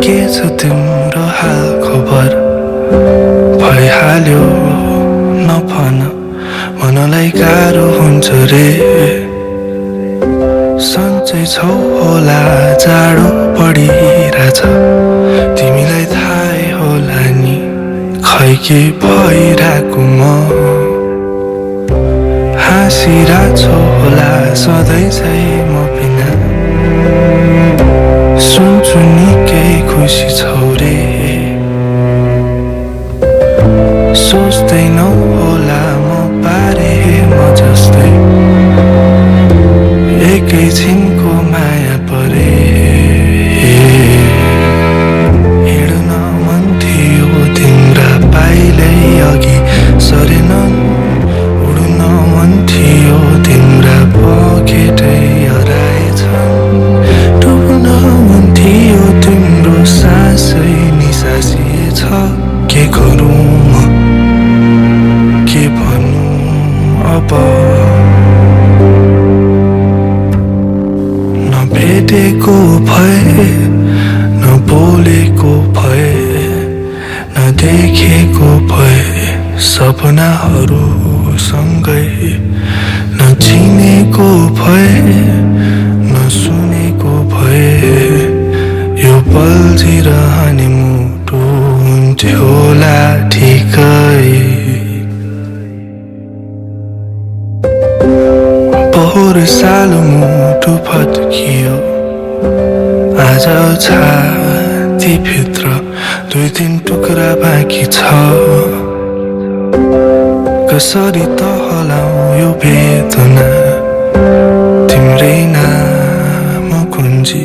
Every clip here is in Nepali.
के छ तिम्रो हाल खबर भइहाल्यो नभन मनलाई गाह्रो हुन्छ रे सन्चै छौ होला जाडो बढिरहेछ तिमीलाई थाहै होला नि खै के भइरहेको म हाँसिरहेछौ होला सधैँ चाहिँ म बिना सुन्छु निकै खुसी छौ रे सोच्दैनौ होला म बारे म जस्तै एकैछिनको माया परे हिँड्न मन थियो तिम्रा पाइलै अघि सरेनन् उड्न मन थियो तिम्रा पखेटै हराएछन् डुब्न मन थियो तिम्रो सासै निसासिएछ के गरौँ म के भनौँ अब नभेटेको भए नबोलेको भए नदेखेको भए सपनाहरू सँगै नचिनेको भए नसुनेको भए यो पल्झिरहने मुटु हुन्थ्यो होला ठिकै पोहोर साल मुटु फत्कियो आज छातीभित्र 2-3 टुक्रा बाँकी छ कसरी त हलाउ यो वेदना तिम्रै नाम कुन्जी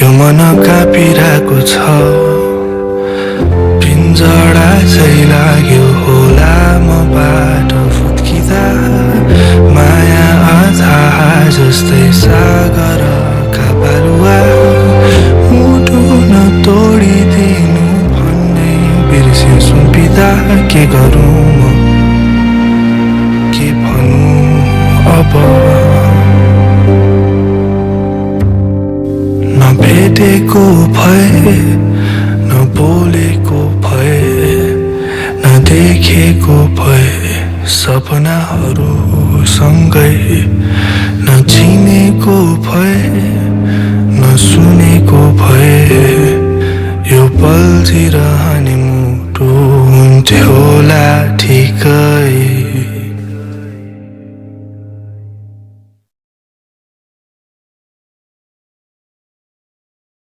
यो मन काँपिरहेको छ पिन्जडा चाहिँ लाग्यो होला म बाटो फुत्किँदा माया अथाह जस्तै सागरका बालुवा मुटु नतोडिदिनु भन्दै बिर्स्यो सुम्पिँदा के गरौँ म के भनौँ अब नभेटेको भए नबोलेको भए नदेखेको भए सपनाहरू सँगै नचिनेको भए